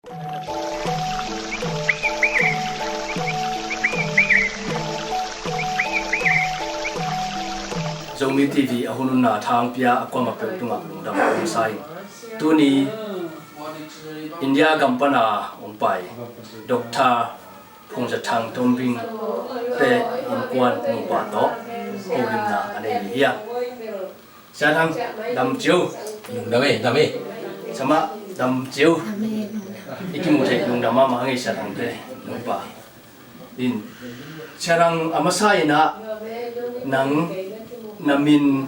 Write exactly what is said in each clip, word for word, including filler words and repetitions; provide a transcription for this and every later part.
Zomi T V a hun hun na thang pia a kuamah peuh tungah lungdam kong sa ing. Tuni India gam pana hong pai Doctor Phung Za Thang Tombing te innkuan nupa tawh holimna a nei ni hi a. Sia Thang, dam cio. Lungdam e, dam e. Sama, dam cio. I kimuh theih lungdam mahmah hang e, Sia Thang te nupa. In, Sia Thang, a masa in ah nang na min,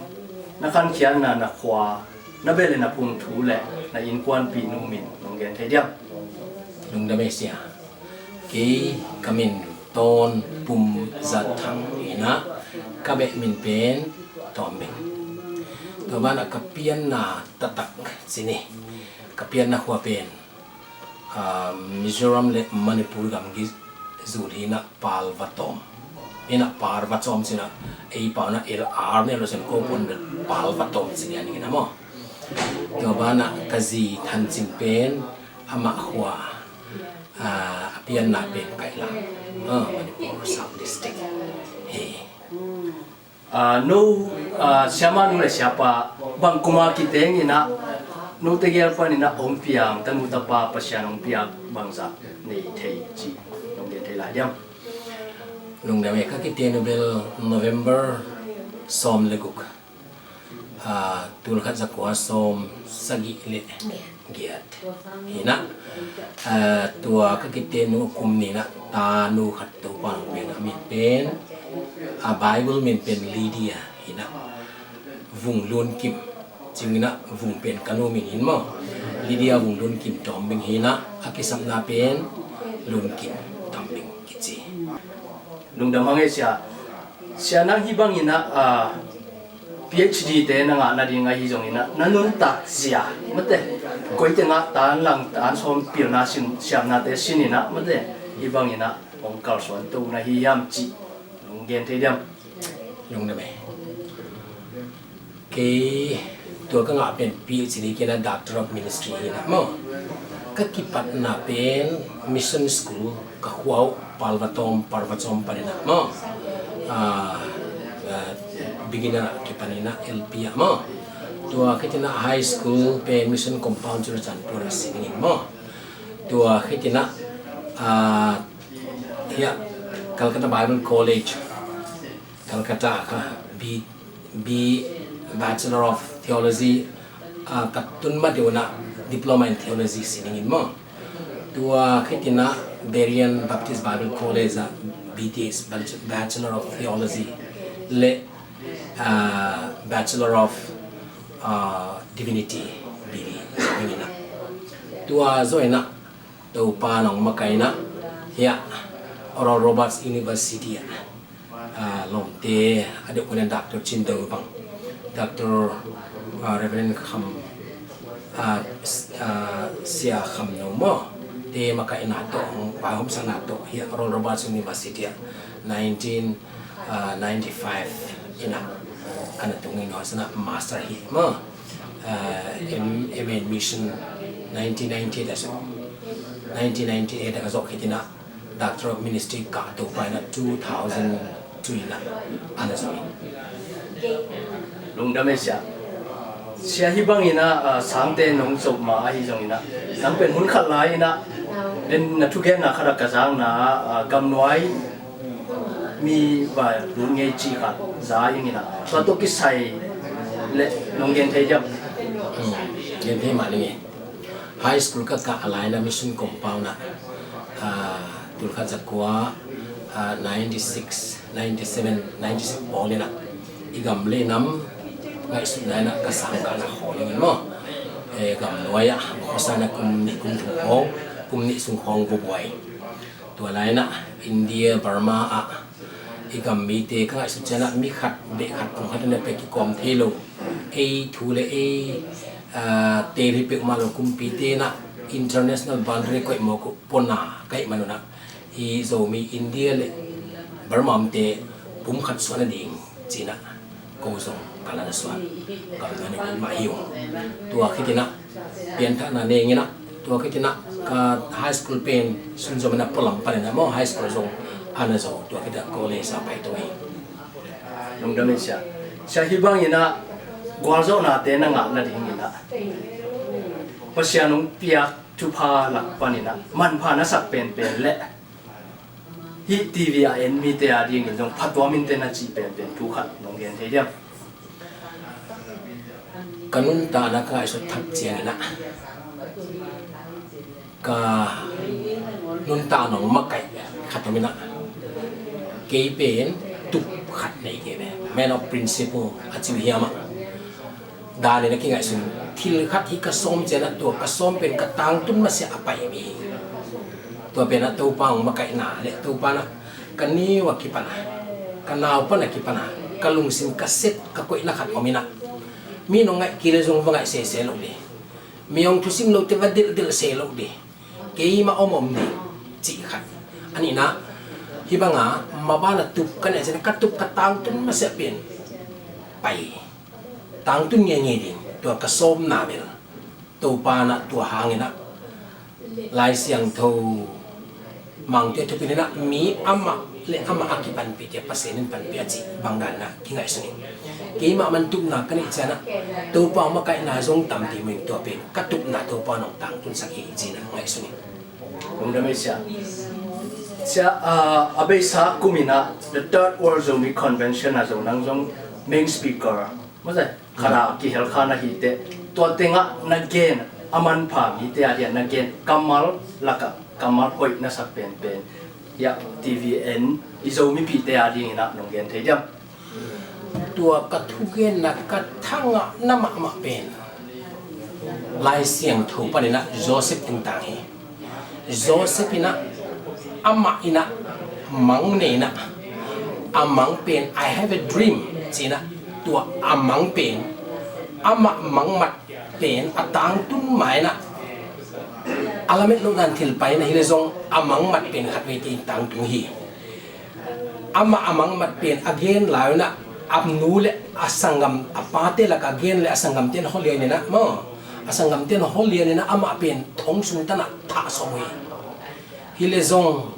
na khankhiatna, na khua, na bia le na phung thu le na innkuanpih nu min nong gen thei diam? Lungdam e, Sia. Kei ka min Tawn Pum Za Thang hi in ah, ka beh min pen Tawm Beng. Tua banah ka pianna taktak ci ni, ka pianna khua pen, ah, Mizoram le Manipur gamgi zul hi in ah, Pal Va Tawm. Hi in ah, Pal Va Tawm ci in ah, ei pau in ah L R ne lo sin ko pon bel Pal Va Tawm ci ni a ning in ah maw. Tua banah ka zi Than Cing pen amah khua, ah, a pianna pen Kaihlang, ah, Manipur South District hi. Ah, no, ah, siamah nu le siapa bang kuma kiteng in ah, note gel pan in ah hong piang tanu tapa Pasian hong piak bangzah nei thei ci nong gen thei lai diam? Lungdam e, ka kiteng nu bel November sawm le guk, ah, tul khat za kua sawm sagih le giat hi in ah, ah, tua ka kiteng nu kum ni in ah tanu khat Topa hong piak a min pen, ah, Bible min pen Lydia hi in ah, Vung Lun Kim. Ci ung in ah, Vung pen ka nu min hi in maw. Lydia Vung Lun Kim Tawm Beng hi in ah, a kisapna pen Lun Kim Tawm Beng kici. Lungdam hang e, Sia. Sia, nang hih bang in ah, ah, P H D te na ngah nading ahi zong in ah, na nuntak zia, mate, koi teng ah tan lang tan sawm pilna sin, siamnate sin in ah, mate, hih bang in ah hong kalsuan to na hi hiam cih nong gen thei diam? Lungdam e. Kei tua ka ngah pen P H D kei in ah Doctor of Ministry hi in ah maw. Ka kipatna pen mission school, ka khua uh Pal Va Tawm, Pal Va Tawm pan in ah maw. Ah, ah, beginner ah kipan in ah L P ah maw. Tua khit in ah high school pen Mission Compound Churachandpur ah sin ing maw. Tua khit in ah, ah, hiah Calcutta Bible College, Calcutta kha B, B, Bachelor of Theology, ah, ka tun ma deuh in ah Diploma in Theology sin ing in maw. Tua khit in ah Berean Baptist Bible College ah B T H, Bachelor of Theology le, ah, Bachelor of, ah, Divinity B D sin ing in ah. Tua zawh in ah Topa nong makaih in ah hiah Oral Roberts University ah, ah, lawmte a deuh kua in ah Doctor Cin Do bang, Doctor, ah, Reverend Kham, ah, s-, ah, Sia Kham No maw, te makaihna tawh, vaihawmsakna tawh hiah Oral Roberts University ah nineteen, ah, ninety-five in ah ka na tung in ah, hong sanah master hi maw. Ah, M-, M A in Mission nineteen ninety-eight ah, nineteen ninety-eight ah ka zawh khit in ah Doctor of Ministry kah Topa in ah two thousand two in ah a na zong hi. Lungdam e, Sia. Sia, hih bang in ah, ah, sangte nong zoh ma ahi zong in ah, nang pen hun khat lai in ah, den na thugenna khat ah ka zakna ah, ah, gamnuai mi va lut ngei cih khat za ing in ah, tua tawh kisai le nong gen thei diam? Hmm, gen thei mah ning e. High school ka kah a lai in ah Mission Compound ah, ah, tul khat za kua, ah, ninety-six, ninety-seven, ninety-six pawl in ah i gam le nam ngaihsutna in ah ka sangkahna khawl ing in maw. Eh, gamnuai ah, khuasa in ah kum nih kum thum khawng, kum nih sung khawng va buai. Tua lai in ah India, Burma ah i gam mite ka ngaihsut ciang ah mi khat beh khat, phung khat in ah pia kikawm thei lo. Ei thu le ei, ah, teel hi peuhmah lo, kumpite in ah international boundary koih mawk uh, pona ka hih man un ah, hih Zomi India le Burma mite pum khat suah nading ci in ah ko zong ka la na suah, ka la na suah mah hi ung. Tua khit in ah pianthakna nei ing in ah Tua khit in ah ka high school pen sunzom in ah pualam panin ah maw, high school zong a na zo, tua khit ah college ah pai to hi. Lungdam ei sia. Sia, hih bangin ah gualzawhnate na ngah nadingin ah Pasian hong piak thupha lak panin ah manpha na sak penpen le hih T V a en mite a dingin zong phatuam in te na cih penpen thu khat nong gen thei diam? Ka nuntakna ka ngaihsut thak ciangin ah ka nuntakna hong makaih khat om in ah, kei pen tup khat nei kei ve, man of principle a ci uh hiam ah. Dan in a kingaihsun, thil khat hi ka sawm ciangin ah tua ka sawm pen ka tangtun masiah a pai mi hi. Tua pen ah Topa hong makaihna le Topa in ah ka neu a kipan ah, ka nau pan a kipan ah ka lungsim ka set ka koihna khat om in ah, mi nong ngaih kei le zong va ngaih sese lo ding, mi hong thusim lote va delhdelh se lo ding, keimah om om ding cih khat. A nihna, hih banga maban a tup ka neih ciangin ah ka tup ka tangtun masiah pen pai hi. Tangtun ngeingei ding, tua ka sawmna bel Topa in ah tua hangin ah Lai Siangtho Mangte thupina in ah mi amah le amah a kipanpihte Pasian in panpih a cih bang dan in ah kingaihsun ing. Keimah man tupna ka neih ciangin ah Topa hong makaihna zong tam ding maw, tua pen ka tupna Topa in hong tangtunsak hi ci-in ah ngaihsun ing. Lungdam ei sia. Sia, ah, a beisa kum in ah the Third World Zomi Convention ah zong nang zong main speaker maw, zai khat ah kihel kha na hi teh, tua tengah na gen, a manpha mite a diah na gen kammal lakah kammal hoih na sak penpen, hiah T V en i Zomipihte a dingin ah nong gen thei diam? Tua ka thugenna ka thangahna mahmah pen Lai Siangtho panin ah Joseph tungtang hi. Joseph in ah, amah in ah mang nei in ah, a mang pen, "I have a dream," ci-in ah, tua a mang pen, amah mangmat pen a tangtun ma in ah, a lamet loh dan thil pai in ah, hi le zong a mangmat pen khat vei tei tangtung hi. Amah a mangmat pen a gen lai un ah, a nu le a sanggam, a pate lakah a gen le a sanggamte in holian in ah maw, a sanggamte in holian in ah amah pen thong sung tan ah thah sawm uh hi. Hi le zong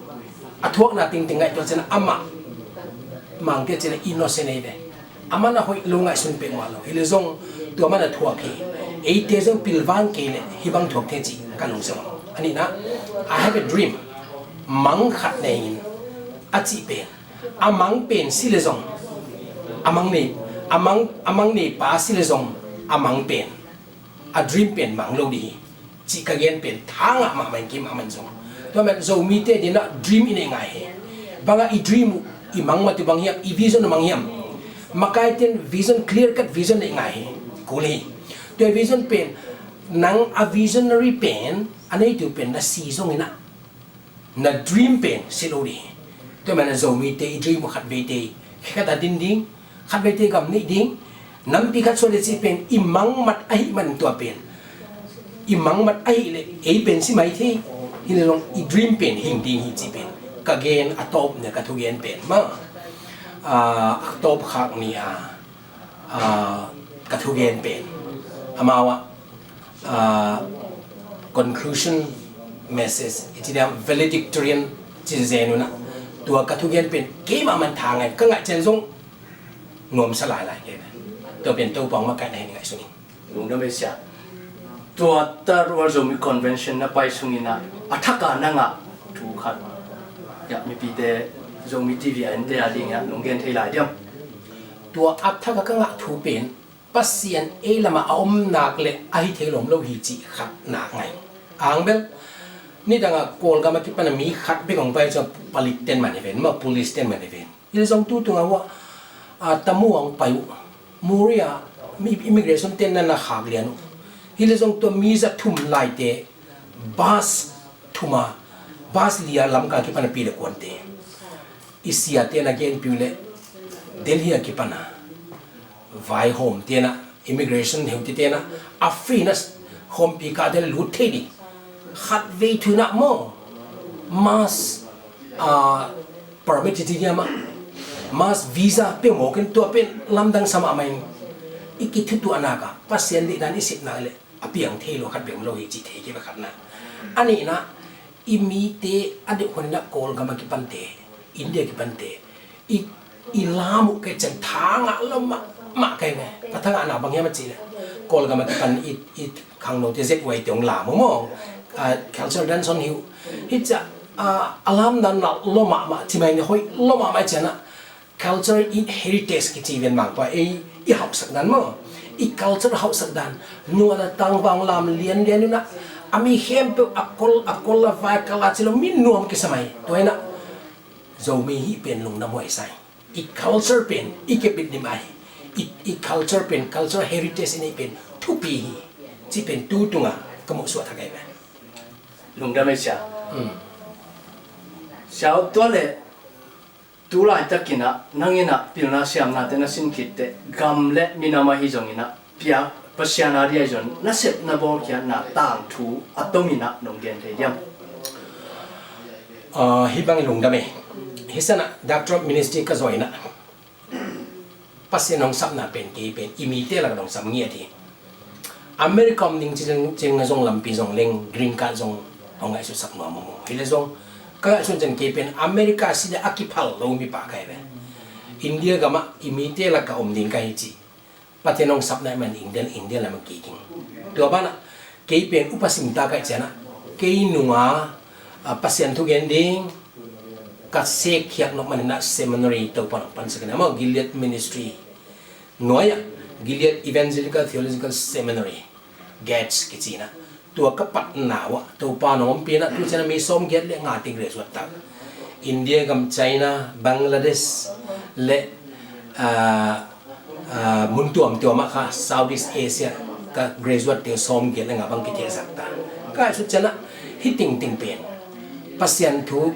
a thuakna tengteng ngaihtuah ciangin ah amah Mangte cih le innocent ei ve. Amah na hoih lo ngaihsun peuhmah lo. Hi le zong tua man a thuak hi. Eite zong pilvang kei le hih bang thuak thei cih ka lungsim. A nihna, "I have a dream." Mang khat nei in a cih pen, a mang pen si le zong, a mang nei, a mang, a mang nei pa si le zong, a mang pen, a dream pen mang lo ding hi cih ka gen pen thangah mahmah in, keimah man zong. Tua man Zomite dingin ah dream i neih ngai hi. Bangah i dream uh, i mangmat uh bang hiam, i vision uh bang hiam? Makaite in vision, clear cut vision neih ngai hi. Kul hi. Tua vision pen, nang a visionary pen a neitu pen na si zongin ah na dream pen si lo ding hi. Tua man a Zomite i dream uh khat vei tei khe khat a din ding, khat vei tei gam neih ding, nampi khat suan le cih pen i mangmat ahih man tua pen, i mangmat ahih le ei pen si mai thei. Hi le zong i dream pen hing ding hi cih pen ka gen a tawp nia, ka thugen pen maw. Ah, a tawp khak ni a ah, ka thugen pen amau ah, ah, conclusion message, i ci diam, valedictorian ci zen un ah, tua ka thugen pen keimah man tha ngai, ka ngaih ciang zong nuamsa lailai kei ve. Tua pen Topa hong makaihna hi, ngaihsun ing. Lungdam ei sia. Tua Third World Zomi Convention na pai sungin ah a thak a na ngah thu khat, ya, mipite, Zomi T V a ente a dingin ah nong gen thei lai diam? Tua a thak a ka ngah thu pen Pasian ei lamah a om nak le a hi thei lawm lo hi cih khat nak ngai. Ang bel, nidang a Kawlgam a kipan a mi khat bek hong pai, tua palikte in man hi ven maw, policete in man hi ven. Hi le zong tu tung a uh ah, a, Tamu ah hong pai uh. Mori ah mi, immigration te in na na khak lian uh. Hi le zong tua mi za thum laite bus thum a, bus li a Lamka kipan a pi le kuante. I siate in a genpih uh leh Delhi a kipan a vaihawmte in ah, immigration heutute in ah, a free in ah khawmpi kah te leh lut thei ding. Khat vei thu in ah maw, mass, ah, permit i ci hiam ah, mass visa pia mawk in, tua pen lamdang sa mahmah ing. I kithutuah nak ah Pasian deihdan i sep nak leh a piang thei lo khat bek om lo hi cih thei kei ve, khatna. A nihna, i mite a deuh hun inah Kawlgam a kipante, India kipante i, i lam uh kei ciang thangah lo mahmah kei ve. Ka thangahna bang hiam a cih leh Kawlgam a kipan i, i khangnote Z Y te hong lam uh maw. Ah, cultural dance hong hi uh. Hi ciah, ah, a lamdan nalh lo mahmah, ci mai ni, hoih lo mahmah i cianah culture i heritage kici ven mangpa ei i hauhsak dan maw. I culture hauhsak dan, nuan a tangvang lam lianlian unah a mi khempeuh a kol, a kol a vai kal a ci lo mi nuam kisa mai. Tua inah Zomi hih pen lungdam huai sa hi. I culture pen i kepit dim ahi. I, i culture pen, culture heritage i neih pen thupi hi. Cih pen tu tunga ka muhsuah thak ahi ve. Lungdam ei sia. Hmm. Sia aw, tua le tu laitakinah nanginah pilna siamnate na sin khitteh gam le minam ahi zonginah pia Pasian a dia zon na sep na bawlkhiatna tangthu a tominah nong gen thei diam? Ah, hih bangin lungdam ei. Hih sanah Director of Ministry ka zaw inah Pasian hong sapna pen kei pen i mite lakah dong sam ngiat hi. America om ding ci zong, ci zong lampi zong leng green card zong hong ngaihsutsak nuam maw. Hi le zong ka ngaihsun ciang kei pen America si le a kiphal lo mipa ka hi ve. India gamah i mite lakah om ding ka hi ci. Pasian hong sapna man India, India lamah kei king. Tua banah kei pen upa simta ka hih cianah kei nunga, ah, Pasian thu gen ding ka sekkhiat nop maninah seminary Topa nong pansak inah maw, Gilead Ministry nuai-ah Gilead Evangelical Theological Seminary, GETS kici inah tua ka patna uh ah Topa nong ompih inah tu cianah mi sawmgiat le nga teng graduate tak. India gam, China, Bangladesh le, ah, ah, mun tuamtuam ah kha Southeast Asia ka graduate te sawmgiat le nga bang kithiahsak ta. Ka ngaihsut cianah hih tingting pen Pasian thu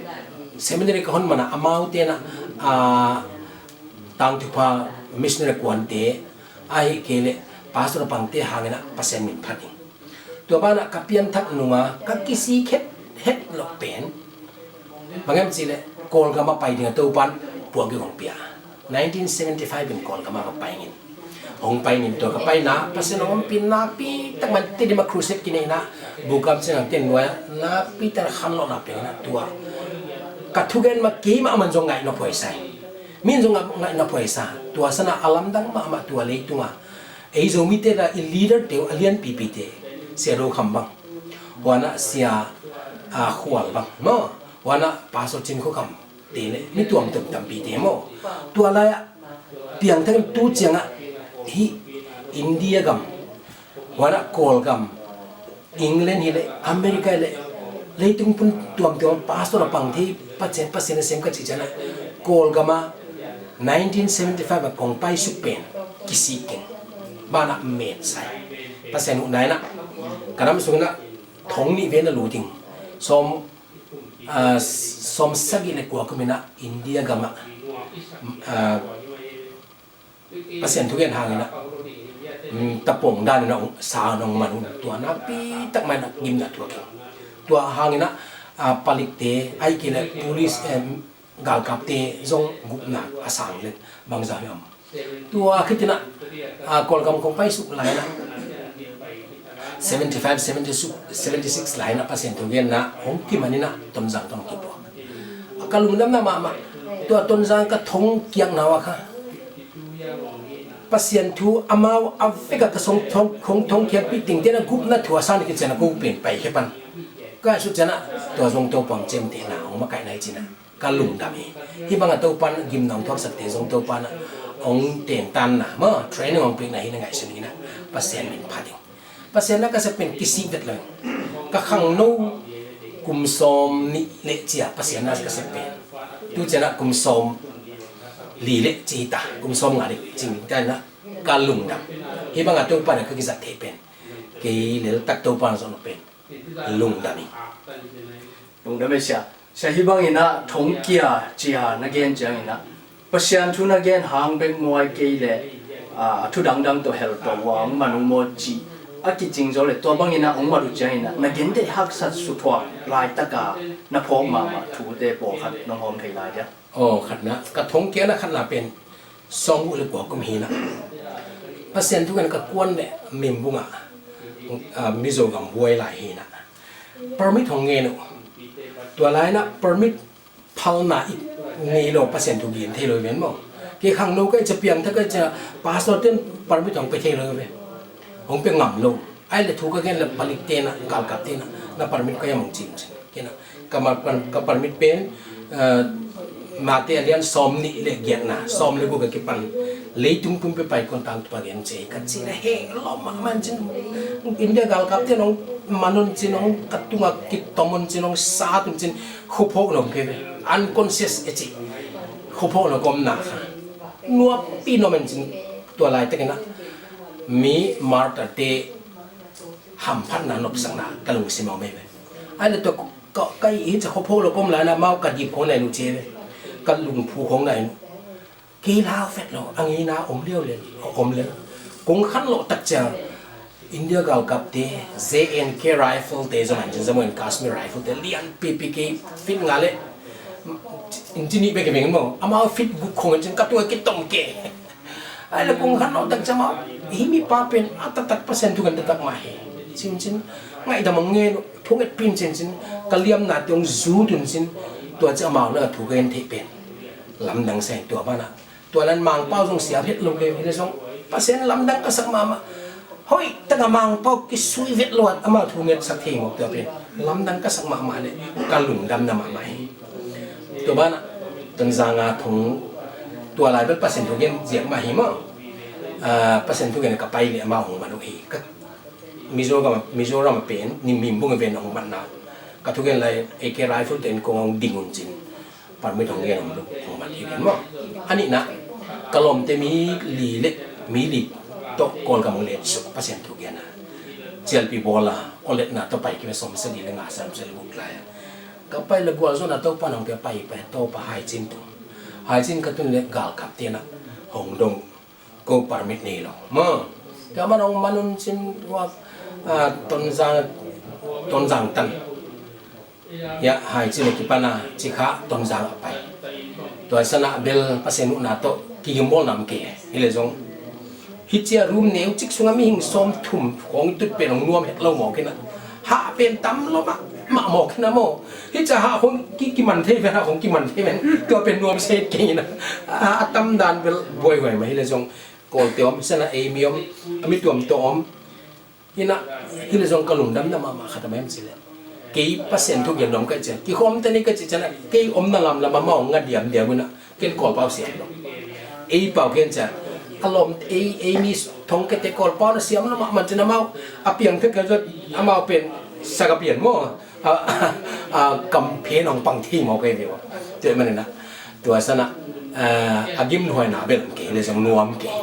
seminary ka hon manah amaute inah, ah, tangthupha missionary kuante ahih kei leh pastor pangte hanginah Pasian min phat ding. Tua banah ka pianthak nunga ka kisik het het loh pen bang hiam cih leh Kawlgam a pai ding a Topan puak gik hong pia. Nineteen seventy five in Kawlgam a ka pai ngin, hong pai ngin. Tua ka paina Pasian hong ompih nakpi tak man Tedim a crusade kineihna, Bukam Chinang ten nuai-ah nakpi tak khanlawhna pianginah tua ka thugen mah keimah man zong ngaih nop huai sa hi. Min zong ngaih nop huai sa. Tua sanah a lamdang mahmah tua leitunga ei Zomite la i leader te uh a lianpipite, Sia Do Kham bang, huanah Sia, ah, Khual bang maw, huanah Pastor Cin Khua Kham te le mi tuamtuam tampite maw. Tua lai-ah piangthak in tu ciangah hih India gam, huanah Kawlgam, England hi leh, America hi leh, leitung pun tuamtuam pastor a pang thei Pasian, Pasian a sem ka cih cianah Kawlgam a nineteen seventy five a kong paisuk pen kisik keng. Banah met sa hi. Pasian huhna inah ka nam sunginah thong nih ven a luting. Sawm, ah, sawm sagih le kua kuminah India gamah, ah, Pasian thugen hanginah, mm, tapong daninah sa nong man un, tua nakpi tak mainah gimna thuak hi. Tua hanginah, ah, palikte ahih kei leh police, em, galkapte zong gupna a sang leng bangza hi om. Tua khitinah, ah, Kawlgam kong paisuk lainah seventy five, seventy six, seventy six lainah Pasian thugenna hong kimaninah Tonzang tawh hong kipuak. A ka lungdamna mahmah tua Tonzang ka thong kiakna uh a kha Pasian thu amau a vekah ka song thong, khong thong kiakpih tingten a gupna thu a san khit ciang a ko pen paikhia pan. Ka sut ciangah tua zong Topa hong ciamtehna hong makaihna hi cinah ka lungdam hi. Hih bangah Topa in gimna hong thuaksakte zong Topa in hong tentanna maw, training hong piakna hi na ngaihsun inah Pasian min phat ing. Pasian na ka sep pen kisik vet lo ing. Ka khangno kum sawm nih le cia Pasian na ka sep pen tu cianah kum sawm li le ci hi ta, kum sawm nga le ci hi ta inah ka lungdam. Hih bangah Topa in ka kizat theih pen kei leltak Topa in zong pen lungdam ing. Lungdam ei sia. Sia, hih banginah thongkia cia na gen cianginah Pasian thu na gen hang bek muai kei le, ah, a thu dangdang tawh hel tawh hua hong man uh maw cih a kicing zaw le tua banginah hong mat uh cianginah na gen deih haksat suthuak laitaka na phawk mahmah thute pawlkhat nong hawm thei lai dia? Aw, khatna ka thongkiakna khatna pen sawmguk le kua kum hinah Pasian thugen ka kuan le Mimbungah, ah, Mizo gam buai lai hinah Permit hong ngen uh. Tua lai-in ah permit phalna i ngei lo, Pasian thu gen thei lo i ven maw. Kei khangno ka hih ciang, piangthak ka hih ciang, pastor ten permit hong pia thei lo i ven. Hong pia ngam lo. Ahih leh thu ka gen leh palik ten ah, galkap ten ah, na permit koi hiam hong ci uh ci. Kei na, ka ma-, ka permit pen, eh, Mate a lian sawmnih leh giatna, sawm leh guk a kipan, leitung pumpi pai kon tangthu pa gen ci, ka cih leh heh lawm mahmah in cin. India galkap ten hong man un cin, hong ka tungah kitom un cin, hong sat un cin, khuaphawk nuam kei ve. Unconscious e ci. Khuaphawk nuam ka omna kha. Nuampi nuam in cin, tua laitakin ah mi martyr te hamphatna, nopsakna ka lungsim ah om hi ve. Ahih leh tua ka, ka, hih ciang khuaphawk lo ka om lai-in ah amau ka dip khawng na hi uh ci hi ve. Ka lungphu khawng na hi uh. Kei lau vet lo, a ngeina om liau lian, om liau. Kong khanlawh tak ciang India galkap te, J and K rifle te zong, an cin Jammu and Kashmir rifle te lianpipi, kei feet nga leh inch nih bek hi veng maw, amau feet guk khawng in cin ka tungah kitom kei. Ahih leh kong khanlawh tak ciang amau, hih mipa pen a taktak Pasian thu gen taktak mah hi, ci un cin, ngaihdam hong ngen uh, thungetpih un cin cin, ka liamnate hong zut un cin, tua ciang amau na thu ka gen theih pen lamdang sa hi. Tua banah tua lai-in Mangpau zong siam het lo kei, hi leh zong Pasian lamdang ka sak mahmah. Hoih takin Mangpau kisui vet lo a, amau thu ngetsak thei mawk, tua pen lamdang ka sak mahmah leh ka lungdamna mahmah hi. Tua banah Tonzang a thong, tua lai bel Pasian thu gen ziak mah hi maw. Ah, Pasian thu gen ka pai leh amau hong man uh hi. Ka Mizoram, Mizoram a pen, ni mimbung a ven hong manna. Ka thugen lai, A K rifle te inn kong hong ding un cin. Permit hong gen hong luk, hong man hi ven maw. A nihna, ka lawmte mi li leh, mi li tawh Kawlgam hong letsuk, Pasian thu gen a. Cialpi bawl a, awletna tawh pai kei ve, sawmsagih leh nga, sawmsagih leh guk lai a. Ka pai leh gualzawhna Topa'n hong pia, pai, pai, Topa Haicin tung. Haicin ka tun leh galkap ten ah hong dong. Ko permit nei lo maw. Tua man hong man un cin tua, ah, Tonzang, Tonzang tan. Ya, Haicin a kipan a Cikha, Tonzang a pai. Tua san ah bel Pasian huhna tawh kigimbawlna om kei. Hi leh zong hih ciang room neucik sungah mihing sawmthum khawng i tut pen hong nuam het lo mawk in ah. Hah pen tam lo mahmah mawk hi na maw. Hih ciang hah khawng ki, kiman thei ven, hah khawng kiman thei ven. Tua pen nuam se kei na. A, a tam dan bel buaihuai mah hi leh zong Kawlte om, hi san ah ei mi om, a mi tuamtuam om. Hi na, hi leh zong ka lungdamna mahmah khat a mah hiam cih leh, kei Pasian thu gen nuam ka hih ciang, kikhawm ta ni ka cih ciang ah, kei omna lamlam amau hong nga diamdiam un ah. Ken Kawlpau siam lo. Ei pau ken ciang a lawm, ei, ei mi thongkiate Kawlpau na siam lo mahmah cin amau a piangthak ka zot, amau pen sa ka pian maw. A, a, a, kamphen hong pang thei maw kei ve ua. Tua ahih manin ah tua san ah, a, a gimnuaina bel kei leh zong nuam kei.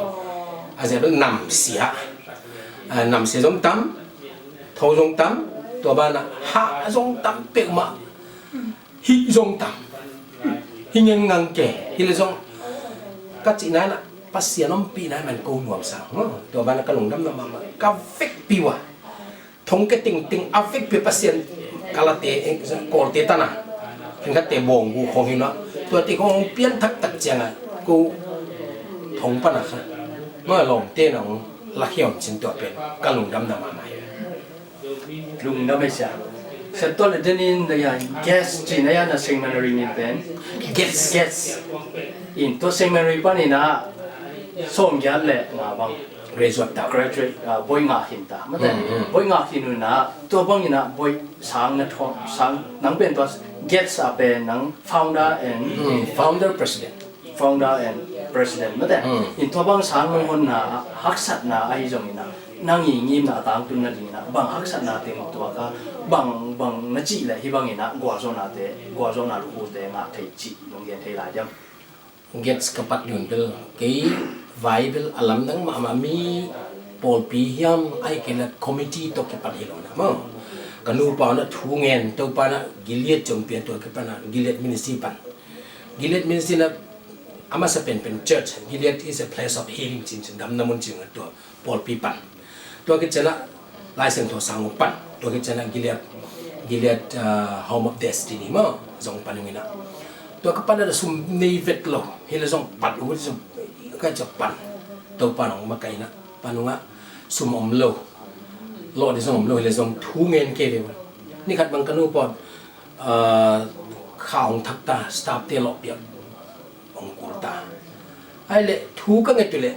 A ziah bel namsia, a, namsia zong tam, tho zong tam, tua banah hah zong tam peuhmah. Hih zong tam. Hih ngengngang kei. Hi leh zong ka cihna in ah Pasian ompihna ahih man ko nuamsa. Tua banah ka lungdamna mahmah. Ka vekpi ua thongkia tengteng a vekpi Pasian, Kalate, eh, Kawlte tan a, khenkhatte bawnggu khawng hi un ah. Tuate khawng hong pianthak tak ciang ah ko thong pan a kha, ma lawmte na hong lakhia un cin, tua pen ka lungdamna mahmah hi. Lungdam hi sia. Sia, tua leh denin da ya, Gates cih na ya, na seminary min pen? Gates. Gates. In tua seminary panin ah sawmgiat leh nga bang graduate ta. Graduate, ah, bawi ngah khin ta. Mate, hmm, hmm, bawi ngah khin un ah, tua bangin ah bawi sang na thawh, sang, nang pen tua Gates ah pen nang founder and, hmm, founder president. Founder and president, mate. Hmm. In tua bang sang nong honna, haksatna ahi zongin ah, nang i ngimna a tangtun nadingin ah, bang haksatna teng tuak a, bang, bang na cih leh hih bangin ah gualzawhnate, gualzawhna lukhute ngah thei cih nong gen thei lai diam? Gates ka pat ding bel, kei vai bel a lamdang mahmah, mi pawlpi hiam, ahih kei leh committee tawh kipan hi lo na maw. Ka nupa un ah thu ngen, Topa in ah Gilead ci hong pia, tua kipan ah Gilead Ministry pan. Gilead Ministry in ah a masa penpen church, Gilead is a place of healing, cin cin, damna mun cin a tua pawlpi pan. Tua khit ciang ah Lai Siangtho sang hong pan. Tua khit ciang ah Gilead, Gilead, ah, Home of Destiny maw, zong pan ung in ah. Tua ka pan ah sum nei vet lo. Hi leh zong pan uh, zong ka ciah pan. Topa in hong makaih in ah pan ung ah, sum om lo. Lawh ding zong om lo, hi leh zong thu ngen kei ve ua. Ni khat bang ka nu pawt, ah, kha hong thak ta, staff te lawhpiak hong kul ta. Ai le thu ka nget uh le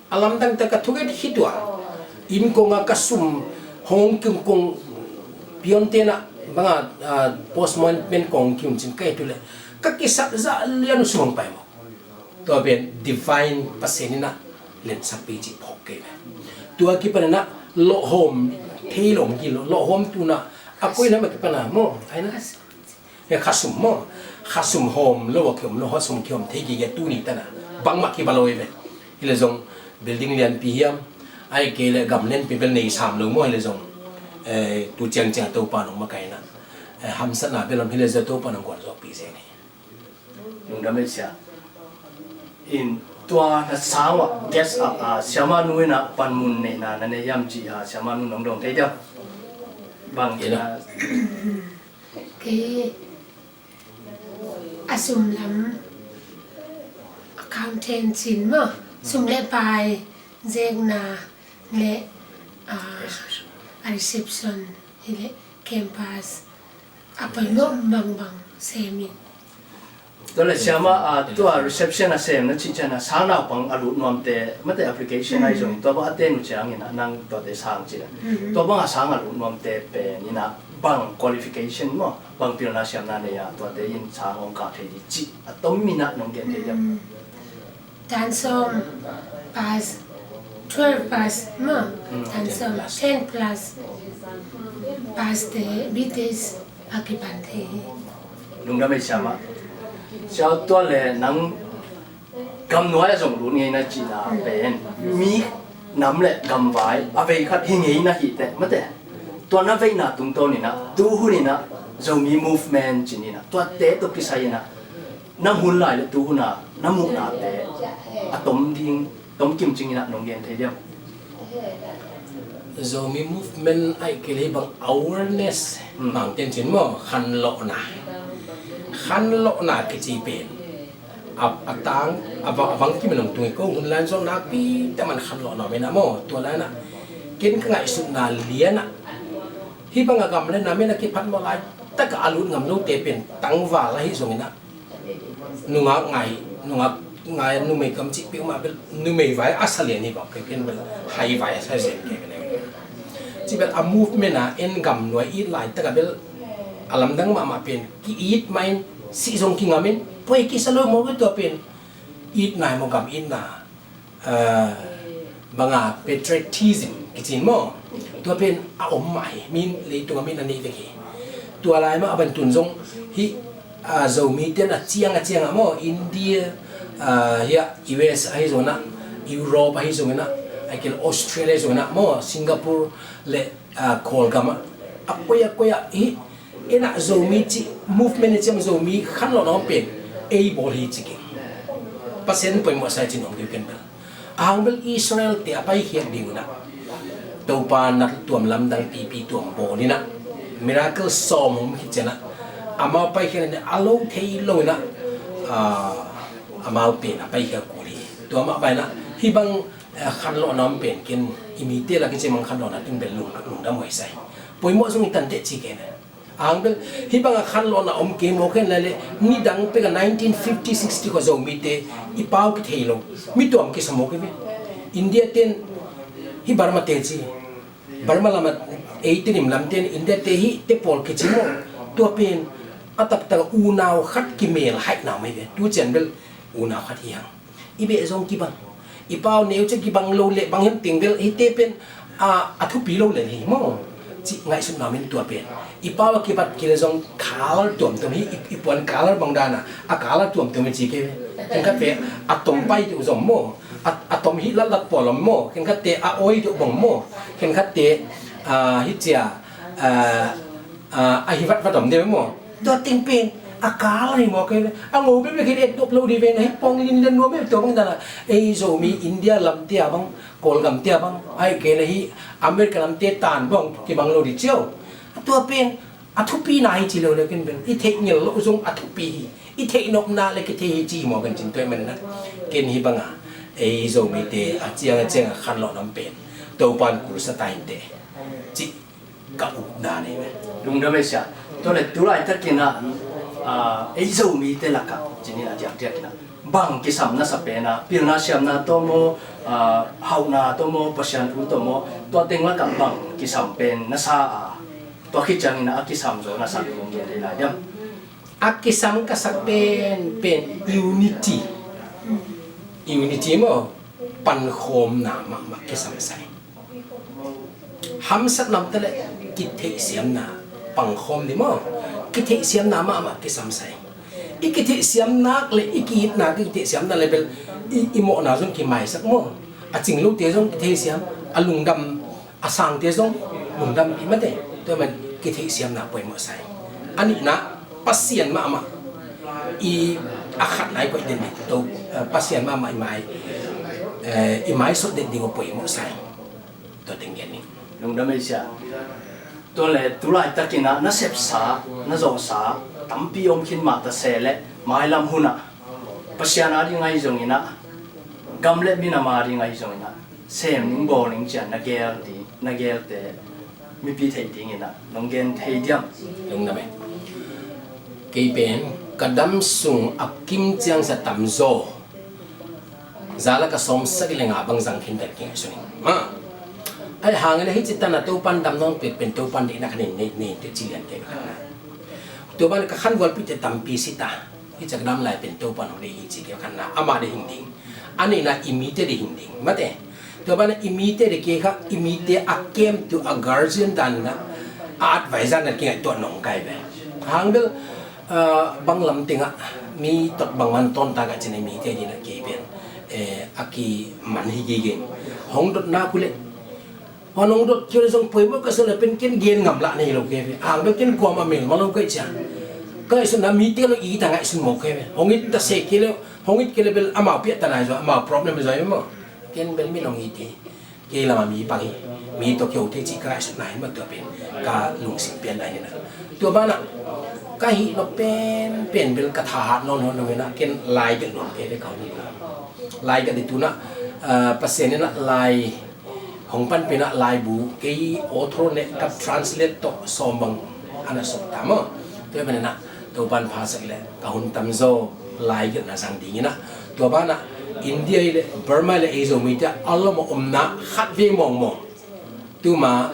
a lamdang ta ka thu nget hi tua. Inn kong a ka sum hong kim kong pion te na banga, ah, postman men kong kim cin ka et uh le ka kisat zah lian uh sum hong pai maw. Tua pen divine Pasian in a lemsakpi cih phawk kei ve. Tua kipan in a lawhhawm thei lo hong kilo, lawhhawm tu na a koi na ma kipan a maw. Ai na he khasum maw, khasum hawm lo a kiom lo, khasum kiom thei kei kei tu ni ta na bangmah kiba lo hi ve. Hi le zong building lianpi hiam, ai kei le gam lianpi bel nei sam lo maw, hi le zong, eh, tu ciangciang Topa nong makaih na, eh, hamsatna bel om hi le zong Topa nong guan zawhpih zel hi. Lungdam ei sia. In tua na sang ah guest ah, ah, siamah nu in a panmun neihna na nei hiam cih, ah, siamah nu nong dong thei diam? Bang ina. Kei a sum lam accountant cin maw, sum le pai zekna le, ah, a reception hi le campus a poimawh bangbang sem in. Tua le siamah, ah, tua reception a sem na cih ciang a sang naupang a lut nuamte mate application ahi zongin tua bang a ten uh ciangin a nang tuate sang cih a. Tua bang a sang a lut nuamte pen in a bang qualification maw, bang pilna siamna nei a tuate in sang hong kah thei ding cih a tom in a nong gen thei diam? Tan sawm pass, twelve pass maw, tan sawm, ten plus pass te B Tes a kipan thei hi. Lungdam ei siamah. Siau tua le nang gamnuai a zong lut ngei na cihna pen mi nam le gamvai a vei khat hi ngei na hi teh mate. Tua na veina tungtawn in a tuhun in a Zomi movement cin in a tuate tawh kisai in a na hun lai le tuhun a na muhnate a tom ding, tom kim cing in a nong gen thei diam? Zomi movement aih kei le bang awareness, mang ten cin maw, khanlawhna. Khanlawhna kici pen a, a tang a vang, a vang kim in hong tung hi. Ko hun lai zong nakpi te man khanlawhna om in a maw, tua lai in a ken ka ngaihsutna lian a hi bang a gam le nam in a kiphat mawh laitak a a lut ngam lote pen tangval ahi zongin a nungak ngai, nungak ngai numei kam cih peuhmah bel numei vai a sa lian hi bang kei ken bel hai vai a sa lian kei bel. Ci bel a movement a en gamnuai it laitak a bel a lamdang mahmah pen ki-it mah in sih zong kingam in poi kisa lo maw kei tua pen it nai maw gam itna. Ah, banga patriotism kicin maw? Tua pen a om mah hi, min leitung a min a nei vek hi. Tua lai mah a ban tun zong hi, ah, Zomi ten a ciang a ciang a maw, India, ah, hi a U S ahi zongin a, Europe ahi zongin a, aih kei le Australia ahi zongin a maw, Singapore le, ah, Kawlgam a, a koi a koi a hi, en a Zomi ci movement hi ciang Zomi khanlawhna om pen ei bawl hi ci kei. Pasian poimawh sa hi ci nuam kei ken bel. Ahang bel Israel te a paikhiat ding un a Topa na tuam lamdang pipi tuam bawl in a miracle sawm hong khit ciang a amau paikhiat in a lo thei lo in a, ah, amau pen a paikhiat kul hi. Tua mah bang in a hi bang, eh, khanlawhna om pen ken i mite lak i cih mang khanlawhna tun bel lung, lungdam huai sa hi. Poimawh zong i tan teh ci kei na. Ahang bel hi bang a khanlawhna om kei maw khen lai le nidang pek a nineteen fifty sixty kho Zomite i pau kithei lo mi tuam kisa maw kei ve. India ten hi Burma te ci Burma lam a ei Tedim lam ten India te hi te pawl kici maw. Tua pen a taktak a unau khat kimel haihna mai ve tu cian bel unau khat hi hang. I beh zong kibang. I pau neu cia kibang lo le bang hiam teng bel hite pen a, a thupi lo le hi maw. Cih ngaihsutna min tua pen. I pau a kibat kile zong color tuamtuam hi, i, i puan color bang dana a color tuamtuam hi ci kei. Khenkhat pe a tom pai tu zong maw. A, a tom hi latlat pawl om maw. Khenkhat te a oi tu bang maw. Khenkhat te, ah, hi cia, ah, ah, a hi vatvat om deuh maw. Tua teng pen a kal ahi mawk ei ve. A ngo bekbek hi et dop lo dih ve na hi pong lin lian nuam ei tua bang dana ei Zomi India lamte a bang, Kawlgamte a bang, ahih kei leh hi America lamte tan bang kibang lo dih ciau. A tua pen a thupina hi ci lo le ken pen i theih ngel loh zong a thupi hi. I theih nopna le kithei hi ci hi mawk en cin tuai man na. Ken hi banga ei Zomite a ciang a ciang a khanlawh nam pen Topan kulsa ta hinte. Cih ka upna nei ve. Lungdam ei sia. Tua le tu laitakin ah, ah, ei Zomite lakah cinin a diakdiakin ah bang kisam na sa pen ah, pilna siamna tawh maw, ah, hauhna tawh maw, Pasian thu tawh maw, tua teng lakah bang kisam pen na sa a, tua khit ciangin ah a kisam zaw na sa pen gen thei lai diam? A kisam ka sak pen, pen unity. Unity maw, pankhawmna mahmah kisam sa ing. Hamsat namte le kitheihsiamna, pangkhawm ni maw, kitheihsiamna mahmah kisam sa ing. I kitheihsiam nak le i ki-it nak, i kitheihsiam nak le bel i, i mawhna zong kimaisak maw. A cing lote zong kitheihsiam, a lungdam, a sangte zong lungdampih mate. Tua man kitheihsiamna poimawh sa ing. A nihna Pasian mahmah i a khatna i koih den ding, to, eh, Pasian mahmah i mai, eh, i mai sot den ding uh poimawh sa ing. Tua teng gen ning. Lungdam ei sia. Tua le tu laitakin ah na sepsa, na zawhsa tampi om khin mah ta se le, mailam hun ah Pasian a ding ahi zongin ah, gam le minam a ding ahi zongin ah, sem ning bawl ning cian na gel ding, na gelte mipi theih dingin ah nong gen thei diam? Lungdam ei. Kei pen ka dam sung a kim ciang sa tamzaw za lak a sawmsagih le nga bang zang khin dan kingaihsun ing. Ma, ahi hangin ah hih ci tan a Topan dam nong piak pen Topan deihna khanin nei, nei te ci lian kei khan na. Topan ka khanvualpihte tampi si ta. Hih ci a ka dam lai pen Topan hong deih hi ci kei khan na. Amah deih hing ding. A nihna i mite deih hing ding. Mate. Tua banah i mite deih kei kha, i mite a kemtu a guardian dan na, a advisor na kingaihtuah nong kai ve. Hang bel, ah, bang lam tengah mi tot bangman tawntak ah cin a i mite deih na kei pen, eh, a kiman hi gige. Hong dot nak uh leh, hong dot kei uh leh zong poimawh ka suan a pen ken gen ngam lah nei lo kei ve. Hang bel ken kuamah mel mah lo kei cia. Ka ngaihsutna mite lo i ta ngaihsun mawk kei ve. Hong it ta se kei leh, hong it kei leh bel amau piah ta nai zaw, amau problem zaw maw. Ken bel mi nong it hi. Kei lamah mi pang hi, mi tawh kio thei cih ka ngaihsutna hi mah tua pen ka lungsim pianna hi na. Tua banah ka hih nop penpen bel ka thahat nawn nawn hi na, ken lai gelh nuam kei ve ka hun. Lai gelh ding tu na, ah, Pasian in ah lai hong panpih na laibu kei author ne ka translate tawh sawm bang a na sawm ta maw. Tua banah na Topan phasak leh ka hun tamzaw lai gelhna zang ding hi na. Tua banah India hi leh Burma hi leh ei Zomite a lawm a omna khat vei mawngmawng. Tuma,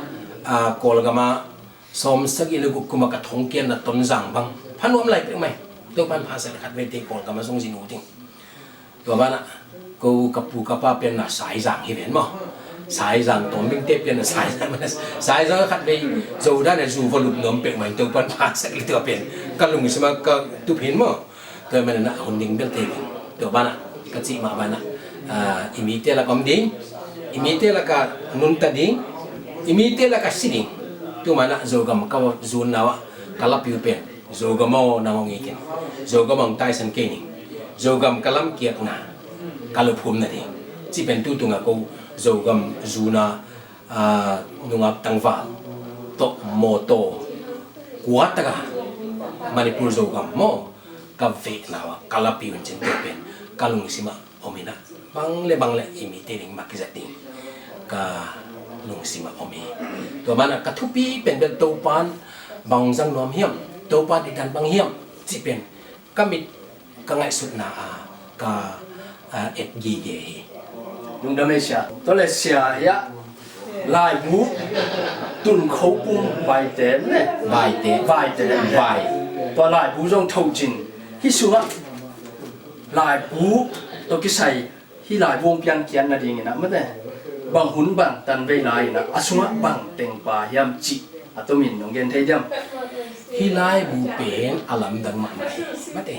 ah, Kawlgam ah sawmsagih le guk kum a ka thongkiatna Tonzang bang pha nuam lai pek mai. Topan phasak leh khat veite Kawlgam ah zong zin uh ding. Tua banah ko ka pu ka pa pianna Saizang hi ven maw. Saizang tawmbingte pianna Saizang, Saizang khat vei zo dan a zu va lup nuam pek mai. Topan phasak leh tua pen ka lungsim ah ka tup hi maw. Tua manin ah hun ding bel thei ding. Tua banah ka cih mah banah, ah, i mite lak om ding, i mite lak a nunta ding, i mite lak a si ding. Tua manin ah Zogam ka zunna uh ah ka lapi uh pen, Zogam aw nang hong it in, Zogam hong taisan kei ning, Zogam ka lamkiatna ka luphumna ding. Cih pen tu tung a ko Zogam zunna, ah, nungak tangval tawh mawtaw kua tak a Manipur Zogam maw ka vehna uh ah ka lapi uh in cin tua pen ka lungsim ah om hi na. Bang le bang le i mite ding mah kizat ding ka lungsim ah om hi. Tua banah ka thupi pen bel Topan bang zang nuam hiam, Topan i dan bang hiam cih pen ka mit ka ngaihsutna ah ka, ah, et gige hi. Lungdam ei sia. Tua leh sia hiah laibu tun khopum vaite ne? Vaite. Vaite. Vai. Tua laibu zong tho cin. Hih sungah laibu tawh kisai hih laibu hong piangkiat nadingin ah mate, bang hun bang tan vei lai-in ah a sungah bang teng pha hiam cih a tomin nong gen thei diam? Hih laibu pen a lamdang mahmah hi mate.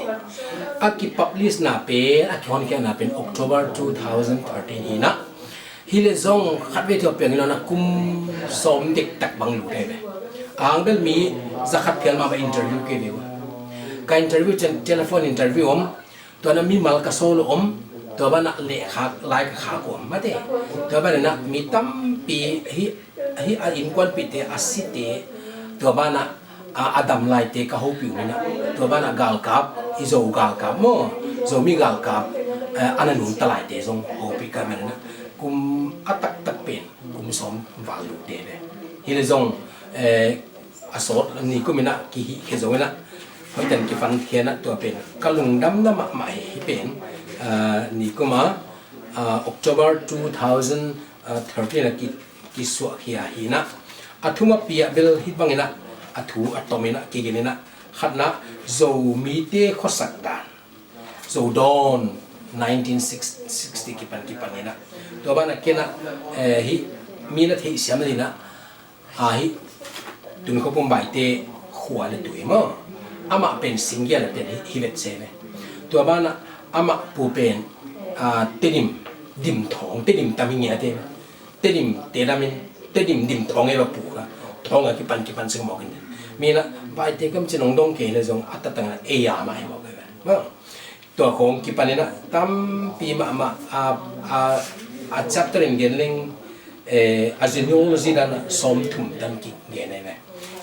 A kipublishna pen, a kihonkhiatna pen October two thousand thirteen hi na. Hi leh zong khat vei thei piang hi lo na, kum sawm dektak bang lut hi ve. A hang bel mi za khat phial mah bang interview kei ve uh. Ka interview ciang telephone interview om, tua na mimal ka sawl uh om, tua banah lehkhak lai ka khak uh om mate. Tua banah na mi tampi hih, hih a innkuanpihte a site, tua banah a, a dam laite ka hopih uh hi na. Tua banah galkap, i Zo galkap maw, Zomi galkap, eh, a na nungta laite zong hopih ka hi na. Kum a taktak pen kum sawm val lut hi ve. Hi leh zong Eh, a sawt nikum in ah kihihkhia zongin ah hoihtakin kipan khia in ah tua pen ka lungdamna mahmah hi. Hih pen, ah, nikum a, ah, October two thousand thirteen a ki, kisuahkhia hi in ah, a thumna pi ah bel hih bangin ah a thu a tom in ah kigen in ah, khatna, Zomite khuasak dan, Zodawn, nineteen sixty kipan kipan in ah. Tua banah ken ah, eh, hih mi na theihsiam in ah, a hih Tun Khua Pum Baite khua le tui maw, amah pen Singgia le pen hi, hi vet se ve. Tua banah amah pu pen, ah, Tedim, Dim Thawng, Tedim tam hi ngiate ve. Tedim te damin, Tedim Dim Thawng e va pu la. Thawng a kipan kipan sing mawk in. Mi na Baite kam cin hong dong kei le zong a tatang a ei a mah hi mawk e ve. Maw. Tua khawng kipan in ah tampi mahmah a, a, a chapter in gen leng, eh, a genealogy dan ah sawmthum dan kigen ahi ve.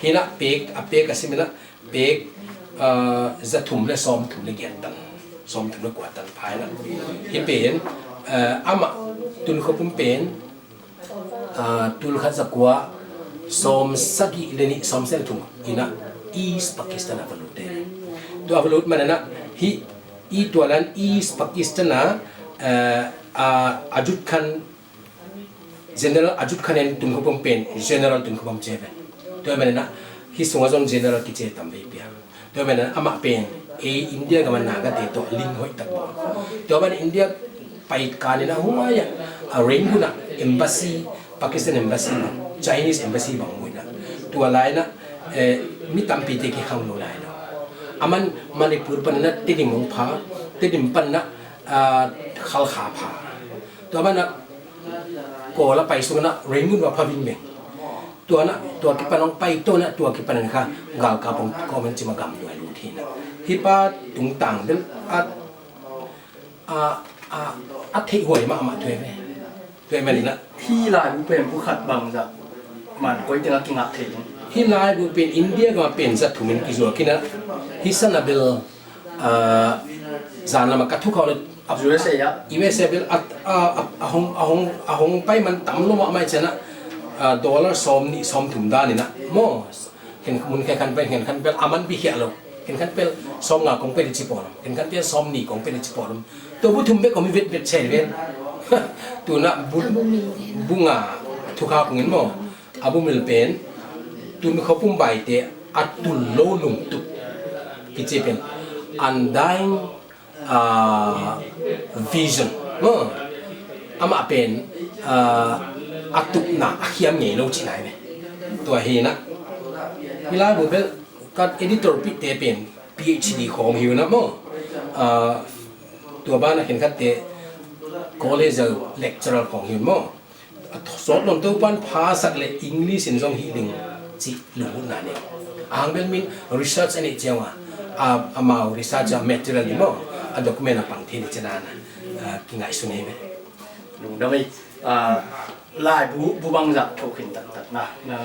Hi in ah pek, a pek a sim in ah pek, ah, zathum le sawmthum le giat tan, sawmthum le kua tan pha in ah. Hih pen, eh, amah Tun Khua Pum pen, ah, tulkhat zakua sawmsagih le nih, sawmsagih le thum in ah East Pakistan ah va lut e. Tua va lut man in ah hih, i tua dan East Pakistan ah, eh, ah, Ajut Khan, General Ajut Khan in Tun Khua Pum pen General Tun Khua Pum ci ve. Tua man in ah hih sungah zong General kici tam vei pia. Tua man in ah amah pen ei India gam a Nagate tawh link hoih tak bawl. Tua man India pai kan in ah huai ah, a, Rangoon ah embassy, Pakistan embassy bang, Chinese embassy bang mu in ah. Tua lai in ah, eh, mi tampite kikhang lo lai lo. A man Manipur pan in ah Tedim hong pha, Tedim pan in ah, ah, Khalkha pha. Tua man ah Kawl a pai sung in ah Rangoon va pha vingveng. Tua in ah, tua kipan hong pai to in ah, tua kipan in kha galkap hong kawm in cima gamnuai lut hi in ah. Hih pa tungtang bel a, a, a, a theih huai mahmah thu e ve. Tua man in ah. Hih laibu pen bu khat bangzah man koi teng a kingah thei ding? Hih laibu pen India gam a pen zathum in kizuak hi in ah. Hih san a bel, ah, zan lam a ka thukhauh le U S A ah. U S A bel a, a, a, a hong, a hong, a hong pai man tam lo mahmah hi ciang ah, ah, dollar sawmnih sawmthum dan in ah. Maw, khen mun khen khan pel, khen khan pel a man bikhiah lo. Khen khan pel sawmnga kong pe le ci pawl om. Khen khan pel sawmnih kong pe le ci pawl om. Tua bu thum bek om hi vetvet se ve. Tu in ah bu, bu nga thukhak kong in maw. A bu mil pen Tun Khua Pum Baite a tul lo lungtup kici pen undying, ah, vision. Maw. Amah pen, ah, a tupna a khiam ngei lo cihna hi ve. Tua hi in ah. Hih laibu bel ka editor pihte pen P H D khawng hi uh in ah maw. Ah, tua banah khenkhatte college a lecturer khawng hi uh maw. A sawt lon Topan phasak le English in zong hih ding cih lunggulhna nei. A hang bel min research a neih ciang a, a, amau research a material hi maw, a document a pang thei ni cih dan a, a, kingaihsun hi ve. Lungdam ei. A, laibu, bu bangzah thoh khin taktak na, na.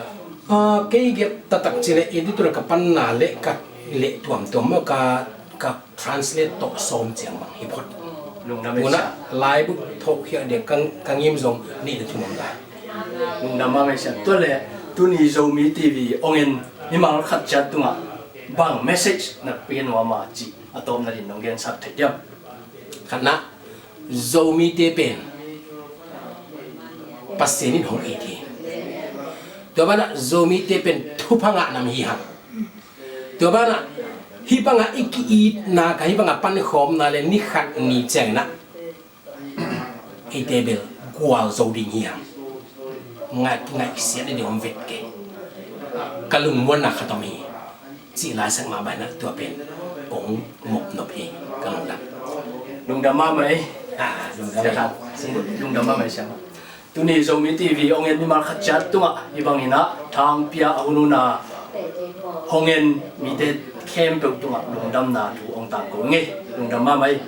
A, kei giat taktak ci le editor ka panna le ka leh tuamtuam maw ka, ka translate tawh sawm ciang bang hi phot. Lungdam ei. Tuna sa. Laibu thohkhiat ding ka, ka ngim zong nih le thum om lai. Lungdam mahmah ei sa. Tua le tuni Zomi T V hong en mimal khat ciat tungah bang message na pia nuam a cih a tawpna ding nong gensak thei diam? Khatna, Zomite pen Pasian in hong it hi. Tua banah Zomite pen thupha ngah nam hi hang. Tua banah hih bangah i ki-itna ka hih bangah pankhawmna le ni khat ni ciangin ah eite bel gualzo ding hi hang. Ngaih, ngaihsiat ding om vet kei. Ka lungmuanna khat om hi. Cih laisak mah bang in ah tua pen kong mop nop hi. Ka lungdam. Lungdam mahmah ei. Ah, lungdam ei. Lungdam mahmah ei siang. Tuni Zomi T V hong en mimal khat ciat tungah hih bangin ah thangpia a hun hun a hong en mite khempeuh tungah lungdamna thu hong tangko ing ei. Lungdam mahmah ei.